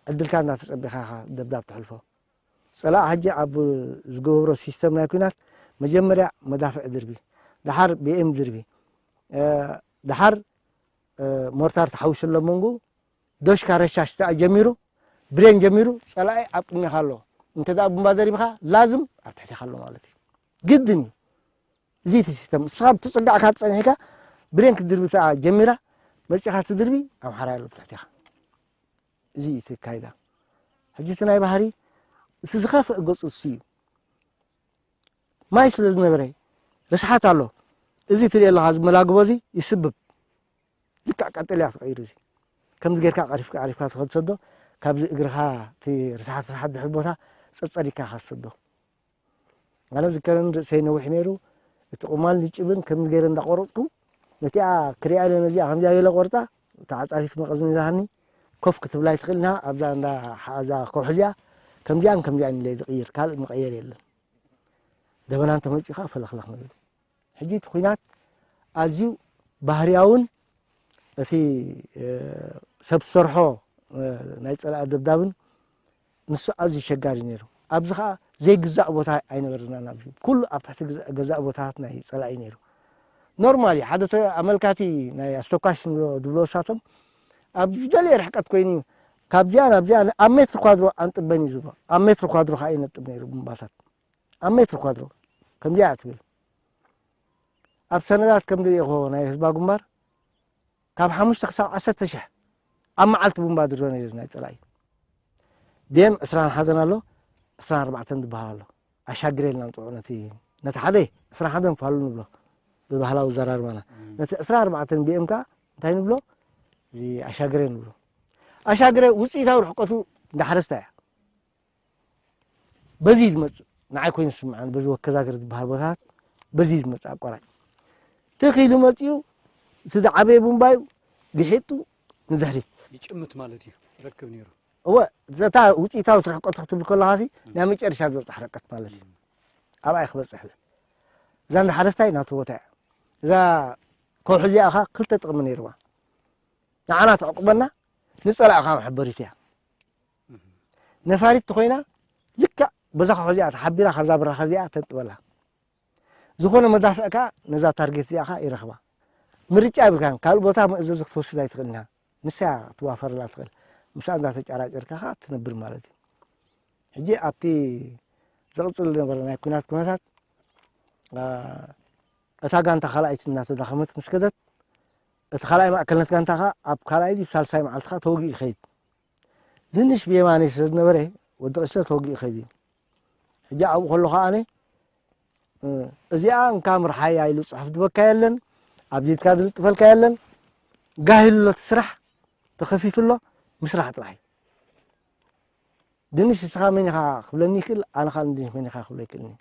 ዕድልካ እንዳተፀበኻ ኢኻ ደብዳብ ተሕልፎ። ፀላእ ሕጂ ኣብ ዝገብሮ ሲስተም ናይ ኲናት መጀመርያ መዳፍዕ ድርቢ፣ ደሓር ቢኤም ድርቢ፣ ደሓር ሞርታር ተሓዊሱ ኣሎ መንጉ ዶሽካ ረሻሽ ተኣ ጀሚሩ ብሬን ጀሚሩ ፀላኢ ኣብ ቅድሜኻ ኣሎ። እንተ ደኣ ቡምባ ደሪብኻ ላዝም ኣብ ትሕቴኻ ኣሎ ማለት እዩ። ግድን እዩ። እዚ እቲ ሲስተም እስኻ ብትፅጋዕካ ትፀኒሕካ ብሬን ክትድርቢ ተኣ ጀሚራ መፂኻ ትድርቢ ኣምሓራይ ኣሎ ብትሕቴኻ። እዚ እዩ እቲ ኣካይዳ። ሕጂ እቲ ናይ ባህሪ እቲ ዝኸፍእ ገፁ እሱ እዩ። ማይ ስለ ዝነበረ ርስሓት ኣሎ። እዚ ትሪኦ ኣለኻ እዚ መላግቦ እዚ ይስብብ። ልክዕ ቀጠልያ ክትቀይር እዚ ከምዚ ጌርካ ቀሪፍካ ቀሪፍካ ትኸድ ሰዶ ካብዚ እግርኻ እቲ ርስሓት ርስሓት ድሕር ቦታ ጸጸሪካ ኢኻ ትሰዶ። ኣነ ዝከረኒ ርእሰይ ነዊሕ ነይሩ። እቲ ቁማል ንጭብን ከምዚ ገይረ እንዳቆረጽኩ ነቲኣ ክሪኣ ኢለ ነዚኣ ከምዚኣ ገለ ቆርጻ ተዓጻፊት መቐዝን ኢላሃኒ ኮፍ ክትብላ ይትኽእል ኢና ኣብዛ እንዳ ሓዛ ከውሒ እዚኣ ከምዚኣን ከምዚኣን ኢለ ዝቕይር ካልእ መቐየር የለን። ደበና እንተመጺኡ ከዓ ፈለኽለኽ ንብል። ሕጂ እቲ ኲናት ኣዝዩ ባህርያውን እቲ ሰብ ዝሰርሖ ናይ ጸላኢ ደብዳብን ንሱ ኣዝዩ ሸጋሪ ነይሩ። ኣብዚ ከዓ ዘይግዛእ ቦታ ኣይነበረናን። ኣብዚ ኩሉ ኣብ ትሕቲ ገዛእ ቦታታት ናይ ጸላኢ ነይሩ። ኖርማሊ ሓደ ኣመልካቲ ናይ ኣስተኳሽ ዝብሎ እሳቶም ኣብ ዝደለየ ርሕቀት ኮይኑ እዩ ካብዚኣ ናብዚኣ ኣብ ሜትር ኳድሮ ኣንጥበን እዩ ዝብሎ። ኣብ ሜትር ኳድሮ ከዓ ይነጥብ ነይሩ ቡምባታት። ኣብ ሜትር ኳድሮ ከምዚኣ እያ ትብል። ኣብ ሰነዳት ከም ዝሪእኹዎ ናይ ህዝባ ግንባር ካብ ሓሙሽተ ክሳብ ዓሰርተ ሽሕ ኣብ መዓልቲ ቡምባ ድሮ ነይሩ ናይ ፀላኢ። ቢኤም ዕስራን ሓደን ኣሎ፣ ዕስራን ኣርባዕተን ዝበሃል ኣሎ። ኣሻግረ ኢልና ንፅውዖ ነቲ ነቲ ሓደ ዕስራን ሓደን ፋሉ ንብሎ ብባህላዊ ኣዘራርባና። ነቲ ዕስራን ኣርባዕተን ቢኤም ከዓ እንታይ ንብሎ? እዚ ኣሻግረ ንብሎ። ኣሻግረ ውፅኢታዊ ርሕቀቱ እንዳ ሓረስታ እያ። በዚ ዝመፅእ ንዓይ ኮይኑ ዝስምዓኒ በዚ ወከዛግር ዝበሃል ቦታታት በዚ ዝመፅእ ኣቋራጭ ትኽ ኢሉ መፂኡ እቲ ዝዓበየ ቡምባዩ ግሒጡ ንድሕሪት ይጭምት ማለት እዩ ረክብ ነይሩ። እወ እታ ውፅኢታዊ ትርሕቀቱ ክትብል ከለኻሲ ናይ መጨረሻ ዝበፅሕ ርሕቀት ማለት እዩ። ኣብኣ እዩ ክበፅሕ እዛ እንዳ ሓረስታይ ናቱ ቦታ እያ። እዛ ከውሒ እዚኣ ኸ ክልተ ጥቕሚ ነይርዋ። ንዓና ተዕቁበና ንፀላእኻ መሐበሪት እያ። ነፋሪት ተኾይና ልክዕ በዛ ከውሒ እዚኣ ተሓቢራ ካብዛ ብራኸ እዚኣ ተንጥበላ። ዝኾነ መዳፍዕ ከዓ ነዛ ታርጌት እዚኣ ከዓ ይረኽባ። ምርጫ የብልካን። ካልእ ቦታ መእዘዚ ክትወስድ ኣይትኽእልን ኢኻ። ንሳ እያ ክትዋፈረላ ትኽእል። ምስኣ እንዳተጫራጨርካ ከዓ ትነብር ማለት እዩ። ሕጂ ኣብቲ ዝቕፅል ዝነበረ ናይ ኩናት ኩነታት፣ አ፣ እታ ጋንታ ካልኣይቲ እናተዳኸመት ምስ ከደት፣ እቲ ካልኣይ ማእከልነት ጋንታ ከዓ ኣብ ካልኣይ ድዩ ሳልሳይ መዓልቲ ከዓ ተወጊኡ ይኸይድ። ድንሽ ብየማነይ ስለ ዝነበረ ወዲ ቀስለ ተወጊኡ ይኸይድ እዩ። ሕጂ ኣብኡ ከሎ ከዓ ኣነ፣ እ፣ እዚኣ እንካ ምርሓያ ኢሉ ፅሑፍ ዝበካ የለን፣ ኣብ ዚትካ ዝልጥፈልካ የለን። ጋሂሉ ኣሎ እቲ ስራሕ፣ ተኸፊቱ ኣሎ፣ ምስራሕ ጥራሕ እዩ። ድንሽ ንስኻ መን ኢኻ ክብለኒ ይኽእል፣ ኣነ ኻል ድንሽ መን ኢኻ ክብሎ ይክእልኒ።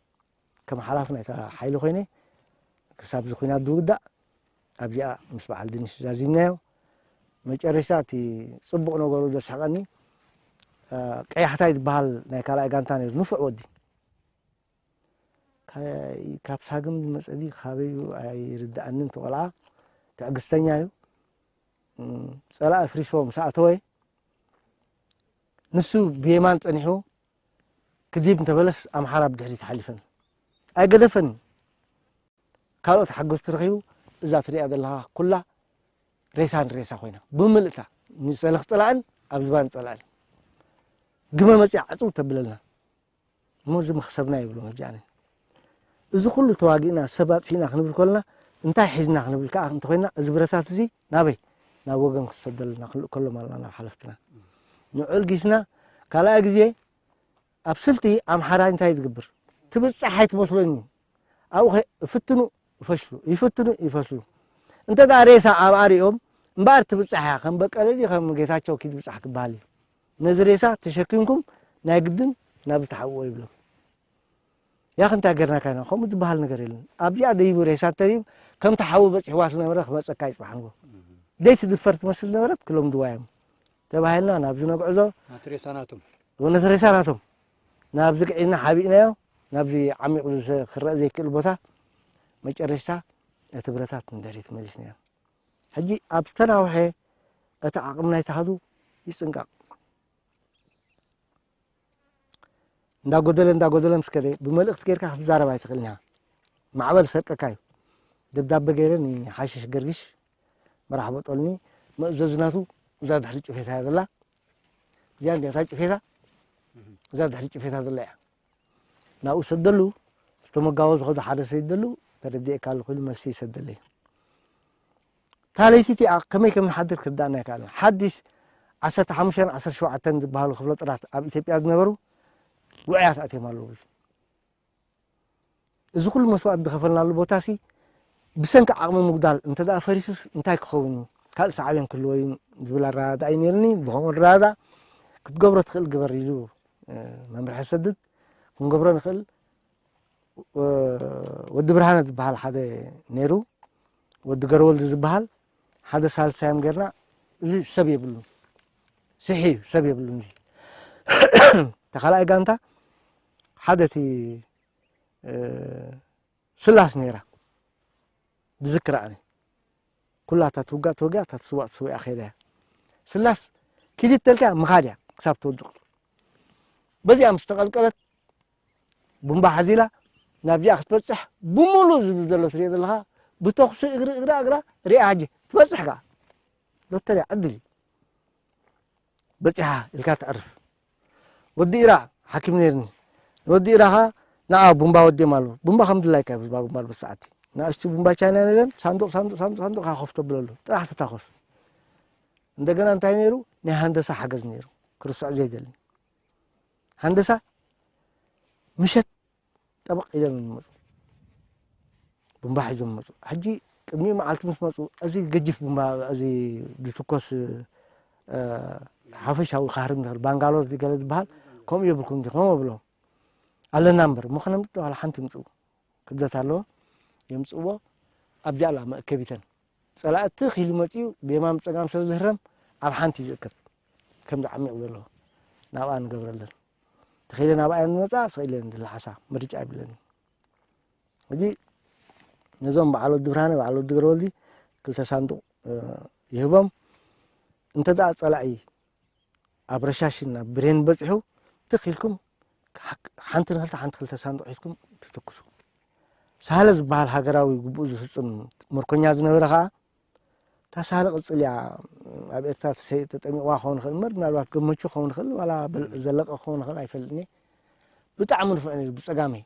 ከም ሓላፊ ናይታ ሓይሊ ኮይነ ክሳብ እዚ ኩናት ዝውዳእ ኣብዚኣ ምስ በዓል ድንሽ ዛዚምናዮ። መጨረሻ እቲ ጽቡቕ ነገሩ ዘስሕቐኒ፣ እ፣ ቀያሕታይ ዝበሃል ናይ ካልኣይ ጋንታ ነይሩ፣ ንፉዕ ወዲ። ካ-፣ ካብ ሳግም ዝመጸ ድዩ ካበዩ ኣይርድኣንን፣ እቲ ቆልዓ ትዕግስተኛ እዩ። እም፣ ጸላኢ ኣፍሪስዎ ምስ ኣተወ፣ ንሱ ብየማን ጸኒሑ ክዲብ እንተበለስ ኣምሓራ ብድሕሪት ሓሊፈን ኣይገደፈን። ካልኦት ሓገዝቲ ረኺቡ፣ እዛ ትሪኣ ዘለኻ ኩላ ሬሳን ሬሳ ኮይና ብምልእታ፣ ንጸለኽ ጸላእን ኣብ ዝባን ጸላእን ግመ መጽያ ዕጽው ተብለልና። እሞ እዚ መኽሰብና ይብሉ መጃኒ። እዚ ኩሉ ተዋጊእና ሰብ ኣጥፊእና ክንብል ከለና እንታይ ሒዝና ክንብል ከዓ እንተኮይና፣ እዚ ብረታት እዚ ናበይ? ናብ ወገን ክሰደልና ክንልእከሎም ኣለና ናብ ሓለፍትና። ንዑ ኣልጊስና ካልኣይ ግዜ ኣብ ስልቲ ኣምሓራይ እንታይ ዝግብር? ትብጻሕ ኣይትመስሎን እዩ። ኣብኡ ኸ-፣ ይፍትኑ ይፈሽሉ፣ ይፍትኑ ይፈስሉ። እንተ ደኣ ሬሳ ኣብኣ ሪኦም እምበኣር ትብጻሕ እያ፣ ከም በቀለ ድዩ ከም ጌታቸው ኪትብጻሕ ክበሃል እዩ። ነዚ ሬሳ ተሸኪምኩም ናይ ግድን ናብ ዝተሓብኦ ይብሎም። ያኽ እንታይ ገርናካ ኢና? ከምኡ ዝበሃል ነገር የለን። ኣብዚኣ ደይቡ ሬሳ እንተሪኡ ከምቲ ሓዊ በጺሕዋ ዝነበረ ክመጸካ ይጽባሕ ንጎ። ዘይትድፈር ትመስል ነበረት ክለምድዋ እዮም። ተባሂልና ናብዚ ነግዕዞ። ናቱ ሬሳ ናቶም። እውነት ሬሳ ናቶም። ናብዚ ግዒዝና ሓቢእናዮ፣ ናብዚ ዓሚቕ ዝሰ-፣ ክረአ ዘይክእል ቦታ መጨረሽታ እቲ ብረታት ንድሕሪት መሊስናዮ። ሕጂ ኣብ ዝተናውሐ እቲ ዓቕሚ ናይቲ ኣሃዱ ይጽንቀቕ። እንዳጎደለ እንዳጎደለ ምስ ከደ ብመልእኽቲ ጌርካ ክትዛረብ ኣይትኽእልን ኢኻ። ማዕበል ሰርቀካ እዩ። ደብዳበ ገይረ ንሓሽሽ ገርግሽ መራሕ በጦልኒ መእዘዝናቱ እዛ ድሕሪ ጭፌታ እያ ዘላ። እዚኣ እንዲያ እታ ጭፌታ፣ እዛ ድሕሪ ጭፌታ ዘላ እያ። ናብኡ ሰደሉ፣ ዝተመጋቦ ዝኸዱ ሓደ ሰይደሉ ተረዲኤካ ኣለኹ ኢሉ መልሲ ይሰደለይ። እታ ለይቲ እቲኣ ከመይ ከም ንሓድር ክርዳእና ኣይከኣለን። ሓድሽ ዓሰርተ ሓሙሽተን ዓሰርተ ሸውዓተን ዝበሃሉ ክፍለ ጦራት ኣብ ኢትዮጵያ ዝነበሩ ውዑያት ኣትዮም ኣለዉ። እዚ ኩሉ መስዋእቲ ዝኸፈልናሉ ቦታሲ ብሰንኪ ዓቕሚ ምጉዳል እንተ ደኣ ፈሪሱስ እንታይ ክኸውን እዩ? ካልእ ሳዕቤን ክህልዎ እዩ ዝብል ኣረዳድኣ እዩ ነይሩኒ። ብኸምኡ ኣረዳድኣ ክትገብሮ ትኽእል ግበር ኢሉ፣ እ፣ መምርሒ ዝሰድድ። ክንገብሮ ንኽእል። እ፣ ወዲ ብርሃነ ዝበሃል ሓደ ነይሩ፣ ወዲ ገረወልዲ ዝበሃል ሓደ ሳልሳዮም ጌርና። እዚ ሰብ የብሉን፣ ስሒ እዩ፣ ሰብ የብሉን። እዚ ተኻልኣይ ጋንታ ሓደ እቲ፣ እ፣ ስላስ ነይራ፣ ዝዝክራ ኣነ። ኩላ እታ ትውጋእ ተወጊኣ፣ እታ ትስዋእ ተስዊኣ ከይዳ እያ። ስላስ ኪዲ ተልካ ምኻድ እያ ክሳብ ትወድቕ። በዚኣ ምስ ተቐልቀለት፣ ቡምባ ሓዚላ ናብዚኣ ክትበጽሕ፣ ብምሉእ እዚ ዘሎ ትሪኦ ዘለኻ፣ ብተኹሲ እግሪ፣ እግራ፣ እግራ ሪኣ፣ ሕጂ ትበጽሕ ከኣ። ሎተርያ ዕድል እዩ። በጺሓ ኢልካ ተዕርፍ። ወዲ ኢራ ሓኪም ነይርኒ። ወዲ ኢራ ኸኣ ንዓ ቡምባ ወዲኦም ኣለዉ። ቡምባ ከም ድላይካ እዩ፣ ቡምባ፣ ቡምባ በቲ ሰዓት። ንኣሽቱ ቡምባ ቻይና ነይረን፣ ሳንዱቕ፣ ሳንዱቕ፣ ሳንዱቕ፣ ሳንዱቕ ኢኻ ኮፍ ተብለሉ። ጥራሕ ትታኾስ። እንደገና እንታይ ነይሩ? ናይ ሃንደሳ ሓገዝ ነይሩ። ክርስዖ ዘይደሊ። ሃንደሳ ምሸት ጠበቕ ኢሎም እዮም ዝመፁ። ቡምባ ሒዞም መፁ። ሕጂ ቅድሚኡ መዓልቲ ምስ መፁ፣ እዚ ገጅፍ ቡምባ፣ እዚ ዝትኮስ፣ እ፣ ሓፈሻዊ ካህሪ ንኽእል፣ ባንጋሎር ገለ ዝበሃል፣ ከምኡ የብልኩም ዲኹም እብሎም። ኣለና እምበር፣ እሞ ከነምፅእ ዋላ ሓንቲ ምፅኡ። ክብደት ኣለዎ፣ የምፅእዎ። ኣብዚኣ ኣላ መእከቢተን። ጸላኢ ትኽ ኢሉ መጺኡ ብየማን ብጸጋም ስለ ዝህረም ኣብ ሓንቲ እዩ ዝእከብ። ከምዚ ዓሚቕ ዘለዎ ናብኣ ንገብረለን። ተኺለ ናብኣ እየን ዝመጻ፣ ስቕ ኢለን ዝለሓሳ፣ ምርጫ የብለንን። ሕጂ ነዞም በዓል ወዲ ብርሃነ፣ በዓል ወዲ ገረወልዲ ክልተ ሳንዱቕ፣ እ፣ ይህቦም። እንተ ደኣ ጸላኢ ኣብ ረሻሽን ኣብ ብሬን በጺሑ፣ ትኽ ኢልኩም ሓ-፣ ሓንቲ ንኽልተ፣ ሓንቲ ክልተ ሳንዱቕ ሒዝኩም ትትኩሱ። ሳህለ ዝበሃል ሃገራዊ ግቡእ ዝፍጽም ምርኮኛ ዝነበረ ኸኣ፣ ታሳለ ቅጽል እያ። ኣብ ኤርትራ ተሰ-፣ ተጠሚቕዋ ክኸውን ይኽእል እምበር፣ ምናልባት ገመቹ ክኸውን ይኽእል፣ ዋላ በል-፣ ዘለቀ ክኸውን ይኽእል ኣይፈልጥን እየ። ብጣዕሚ ንፉዕ ነይሩ ብጸጋመይ።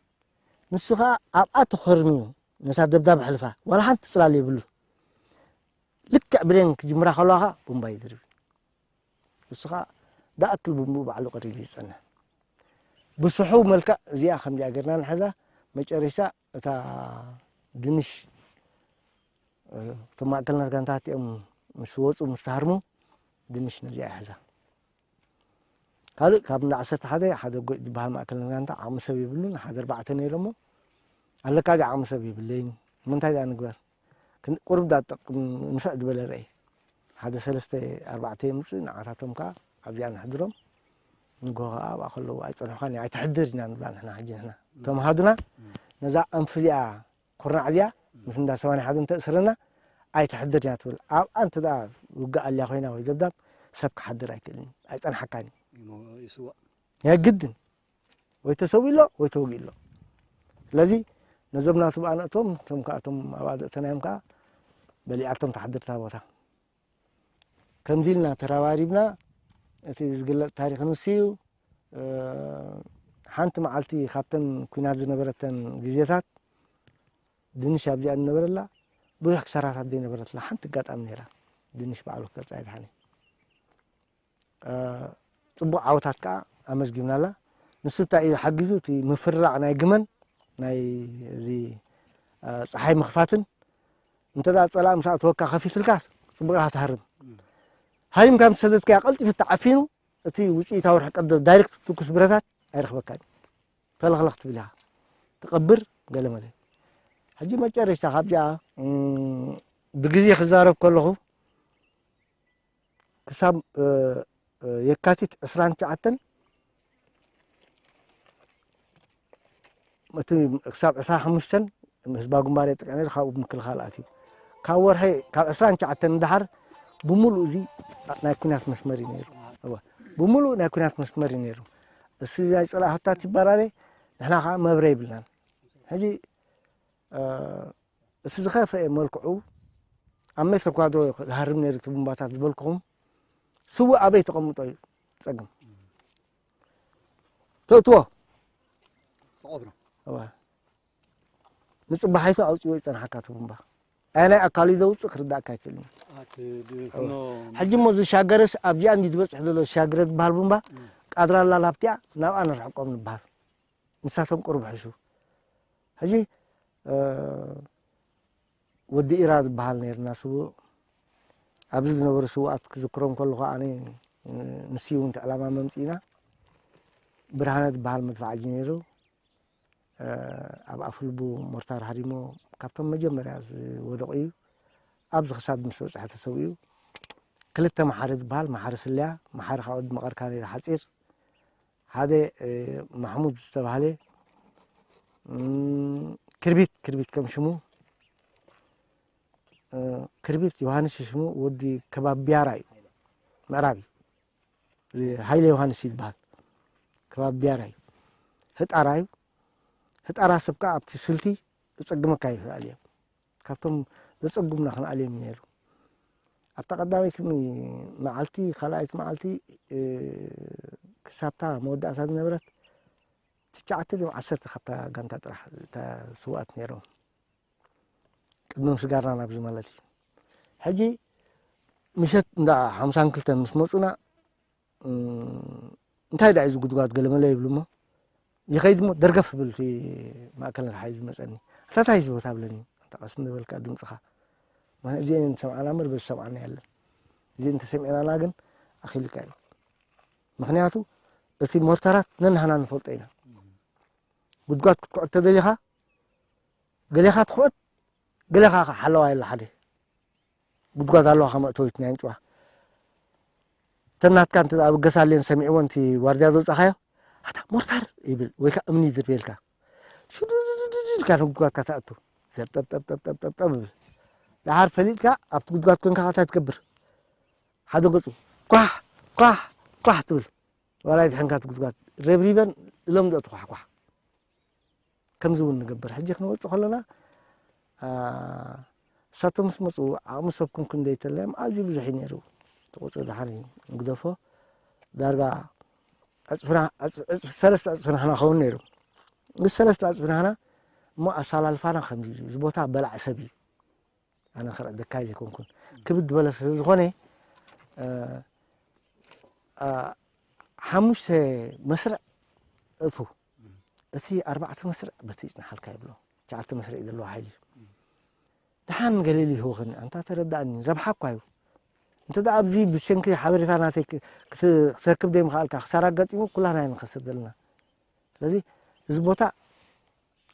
ንሱ ኸኣ ኣብኣ ተኾርምዩ ነታ ደብዳብ ሕልፋ፣ ዋላ ሓንቲ ጽላል የብሉ። ልክዕ ብሌን ክጅምራ ከለዋ ኸኣ ቡምባ ይድርብ። ንሱ ኸኣ ደኣክል ቡምብኡ ባዕሉ ቀዲዱ ይጸንሕ። ብስሑው መልክዕ እዚኣ ከምዚኣ ጌርና ንሕዛ፣ መጨረሻ እታ ድንሽ፣ እ፣ እቶም ማእከልነት ጋንታት እቲኦም ምስ ወጹ፣ ምስ ተሃርሙ፣ ድንሽ ነዚኣ ይሕዛ። ካልእ ካብ እንዳ ዓሰርተ ሓደ ሓደ ጎጭ ዝበሃል ማእከልነት ጋንታ ዓቕሚ ሰብ የብሉን፣ ሓደ ኣርባዕተ ነይሮሞ። ኣለካ ድዩ ዓቕሚ ሰብ? የብለይን። ንምንታይ ደኣ ንግበር? ክን-፣ ቁሩብ ዳ ጠቅም ንፍዕ ዝበለ ርኣይ። ሓደ ሰለስተ ኣርባዕተ የምጽእ፣ ንዓታቶም ከኣ ኣብዚኣ ነሕድሮም። ንግሆ ከኣ ኣብኣ ከለዉ ኣይጸንሑኻን፣ ኣይትሕድር ኢና ንብላ ንሕና። ሕጂ ንሕና እቶም ሃዱና ነዛ ኣንፊ እዚኣ፣ ኩርናዕ እዚኣ ምስ እንዳ ሰማንያ ሓደ እንተእስረና ኣይትሕድር ኢና ትብል። ኣብኣ እንተ ደኣ ውግእ ኣልያ ኮይና ወይ ደብዳብ፣ ሰብ ክሓድር ኣይክእልን እዩ፣ ኣይጸንሓካን እዩ። ይሞ-፣ ይስዋእ። ናይ ግድን ወይ ተሰዊኡ ኣሎ ወይ ተወጊኡ ኣሎ። ስለዚ ነዞም ናቱ ብኣነእቶም፣ እቶም ከኣ እቶም ኣብኣ ዘእተናዮም ከኣ በሊዓቶም ትሓድር እታ ቦታ። ከምዚ ኢልና ተራባሪብና፣ እቲ ዝግለጽ ታሪኽ ንሱ እዩ። እ፣ ሓንቲ መዓልቲ ካብተን ኲናት ዝነበረተን ግዜታት ድንሽ ኣብዚኣ ዝነበረላ ብዙሕ ክሳራታት ዘይነበረትላ ሓንቲ ኣጋጣሚ ነይራ። ድንሽ ባዕሉ ክገልጻ ኣይደሓነ። እ፣ ጽቡቕ ዓወታት ከኣ ኣመዝጊብናላ። ንሱ እንታይ እዩ ሓጊዙ? እቲ ምፍርራቕ ናይ ግመን፣ ናይ እዚ፣ እ፣ ጸሓይ ምኽፋትን፣ እንተ ደኣ ጸላእ ምስ ኣእተወካ ከፊትልካ ጽቡቕ ኢኻ ትሃርም። ሃሪምካ ምስ ሰደድካያ ቀልጢፉ ተዓፊኑ፣ እቲ ውጽኢታዊ ርሕቀት ዶ-፣ ዳይሬክት ትኩስ ብረታት ኣይረኽበካን እዩ። ፈለኽለኽ ትብል ኢኻ። ትቐብር ገለ መለ። ሕጂ መጨረሽታ ካብዚኣ፣ እም፣ ብግዜ ክዛረብ ከለኹ ክሳብ፣ እ፣ እ፣ የካቲት ዕስራን ትሽዓተን እቲ ክሳብ ዕስራን ሓሙሽተን ህዝባዊ ግንባር የጥቅዕ ነይሩ፣ ካብኡ ብምክልኻል ኣትዩ። ካብ ወርሒ፣ ካብ ዕስራን ትሽዓተን ንደሓር ብምሉእ እዚ ናይ ኲናት መስመር እዩ ነይሩ። እወ፣ ብምሉእ ናይ ኲናት መስመር እዩ ነይሩ። እሱ ናይ ጸላኢ ሃብታት ይበራረ፣ ንሕና ኸዓ መብረ ይብልናን። ሕጂ፣ እ፣ እቲ ዝኸፍአ መልክዑ ኣብ ሜትሮ ኳድሮ ዝሃርም ነይሩ እቲ ቡምባታት ዝበልኩኹም፣ ስዉእ ኣበይ ተቐምጦ እዩ ጸገም። ተእትዎ። ተቐብሮ። እወ። ንጽባሒቱ ኣውጺዎ ይጸንሓካ እቲ ቡምባ። ኣየናይ ኣካሉ እዩ ዘውጽእ ክርዳእካ ኣይክእልን እዩ። ኣቲ ድ-፣ እወ። ፍኖ ሕጂ እሞ ዝሻገረስ ኣብዚኣ እንዲ ዝበጽሕ ዘሎ ዝሻገረ ዝበሃል ቡምባ፣ እም። ቃድራ ኣላ ላብቲኣ ናብኣ ንርሕቆም ንበሃል። ንሳቶም ቁሩብ ሕሹ። ሕጂ፣ እ፣ ወዲ ኢራ ዝበሃል ነይርና ስዉእ። ኣብዚ ዝነበሩ ስዉኣት ክዝክሮም ከለኹ ኣነ፣ እ፣ ንሱ እውን እቲ ዕላማ መምጺእና። ብርሃነ ዝበሃል መድፍዓጂ ነይሩ። እ፣ ኣብ ኣፍልቡ ሞርታር ሃሪሞ ካብቶም መጀመርያ ዝወደቑ እዩ። ኣብዚ ክሳድ ምስ በጽሐ ተሰዊኡ። ክልተ መሓሪ ዝበሃል፣ መሓሪ ስለያ፣ መሓሪ ካብ ወዲ መቐርካ ነይሩ ሓጺር። ሓደ፣ እ፣ ማሕሙድ ዝተባህለ፣ እም፣ ክርቢት፣ ክርቢት ከም ሽሙ፣ እ፣ ክርቢት ዮሃንስ ሽሙ፣ ወዲ ከባቢ ቢያራ እዩ። ምዕራብ እዩ። እዚ ሃይለ ዮሃንስ እዩ ዝበሃል። ከባቢ ቢያራ እዩ። ህጣራ እዩ። ህጣራ ሰብ ከኣ ኣብቲ ስልቲ ክጸግመካ ይኽእል እዩ። ካብቶም ዘጸጉምና ክንኣልዮም እዩ ነይሩ። ኣብታ ቀዳመይቲ መዓልቲ፣ ካልኣይቲ መዓልቲ፣ እ፣ ክሳብታ መወዳእታ ዝነበረት ትሽዓተ ድዮም ዓሰርተ ካብታ ጋንታ ጥራሕ እታ ስውኣት ነይሮም። ቅድሚ ምስጋርና ናብዚ ማለት እዩ። ሕጂ ምሸት እንዳ ሓምሳን ክልተን ምስ መጹና፣ እም፣ እንታይ ደኣ እዩ እዚ ጉድጓድ ገለ መለ ይብሉ እሞ፣ ይኸይድ እሞ ደርገፍ ይብል እቲ ማእከልነት ሓይሊ ዝመጸኒ። ኣታ እንታይ እዩ እዚ ቦታ ብለኒ። ኣታ ቀስ እንዳበልካ ድምጽኻ። ማለት እዚኤን እንተሰምዓና እምበር በዚ ሰምዓና የለን። እዚኤን እንተሰሚዕናና ግን ኣኺልካ እዩ። ምኽንያቱ እቲ ሞርታራት ነንሕና ንፈልጦ ኢና። ጉድጓድ ክትኩዕት ተደሊኻ፣ ገሌኻ ትኹዕት፣ ገሌኻ ሓለዋይ ኣሎ ሓደ። ጉድጓድ ኣለዋ ከመእተዊት ናይ ኣንጭዋ። እተን ናትካ እንተ ደኣ ብገሳሌን ሰሚዕዎ፣ ነቲ ዋርድያ ዘውጻኻዮ፣ "ኣታ ሞርታር!" ይብል፣ ወይ ከኣ እምኒ ይድርብየልካ። ሽዱድድድ ኢልካ ንጉድጓድካ ትኣቱ። ዘርጠብጠብጠብጠብጠብ ይብል። ደሓር ፈሊጥካ፣ ኣብቲ ጉድጓድ ኮንካ ከኣ እንታይ ትገብር? ሓደ ገጹ፣ ኳሕ፣ ኳሕ፣ ኳሕ ትብል። ዋላ ይድሕንካ እቲ ጉድጓድ። ረብሪበን ኢሎም ዘእቱ ኳሕኳሕ። ከምዚ እውን ንገብር። ሕጂ ክንወጽእ ከለና፣ ኣ፣ እሳቶም ምስ መፁ ዓቕሚ ሰብ ክንክን ዘይተለዮም ኣዝዩ ብዙሕ እዩ ነይሩ። ተቆፅኦ ደሓን እዩ ንግደፎ። ዳርጋ ዕፅፍና ዕፅፍ ሰለስተ ዕፅፍና ሓና ኸውን ነይሩ። እዚ ሰለስተ ዕፅፍና ሓና እሞ ኣሰላልፋና ከምዚ እዩ። እዚ ቦታ በላዕ ሰብ እዩ። ኣነ ክረደካ ኣይኮንኩን ክብድ ዝበለ ስለ ዝኾነ ሓሙሽተ መስርዕ እቱ እቲ ኣርባዕተ መስርዕ በቲ ይፅናሓልካ ይብሎ። ትሽዓተ መስርዕ እዩ ዘለዎ ሓይሊ እዩ። ደሓን ገሊሉ ይህወኽኒ ኣንታ ተረዳእኒ ረብሓ እኳ እዩ። እንተ ደኣ ኣብዚ ብሰንኪ ሓበሬታ ናተይ ክትረክብ ደይ ምኽኣልካ ክሳራ ኣጋጢሙ ኩላና ንኸስር ዘለና። ስለዚ እዚ ቦታ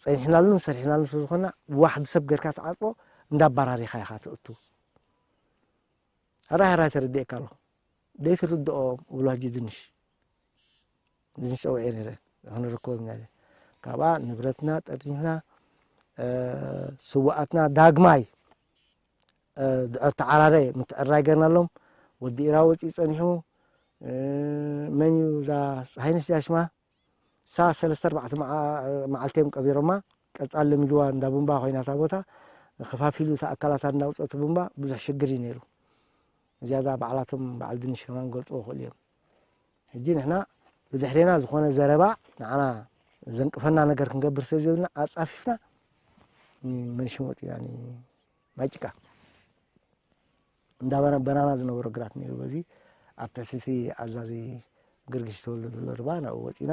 ጸኒሕናሉን ሰሪሕናሉን ስለ ዝኾንና ብዋሕዲ ሰብ ጌርካ ትዓጽቦ እንዳባራሪኻ ኢኻ ትእቱ። ሕራይ ሕራይ ተረዲኤካ ኣለኹ። ደይትርድኦ እብሎ ሕጂ ድንሽ ድንሽ ጸውዔ ነይረ ክንረክቦም ኢና ኢለ ካብኣ ንብረትና ጠርኒፍና ስዋኣትና ዳግማይ ድዕር ተዓራረ ምትዕራይ ገርናሎም። ወዲ ኢራ ወፂኡ ፀኒሑ መን እዩ እዛ ፀሃይነሽ ዳሽማ ሳ ሰለስተ ኣርባዕተ መዓልቲ እዮም ቀቢሮማ። ቀፃል ለሚድዋ እንዳ ቡምባ ኮይና እታ ቦታ ከፋፊሉ እታ ኣካላታ እንዳውፀ እቲ ቡምባ ብዙሕ ሽግር እዩ ነይሩ። ዝያዳ ባዕላቶም በዓል ድንሽ ከማን ክገልፅዎ ይኽእሉ እዮም። ሕጂ ንሕና ብድሕሬና ዝኾነ ዘረባ ንዓና ዘንቅፈና ነገር ክንገብር ስለ ዘብልና ኣፃፊፍና መንሽን ወፂና ማይ ጭቃ እንዳ በናና ዝነበሮ ግራት ነይሩ። በዚ ኣብ ትሕቲ እቲ ኣዛዚ ግርግሽ ዝተወልደ ዘሎ ርባ ናብኡ ወፂና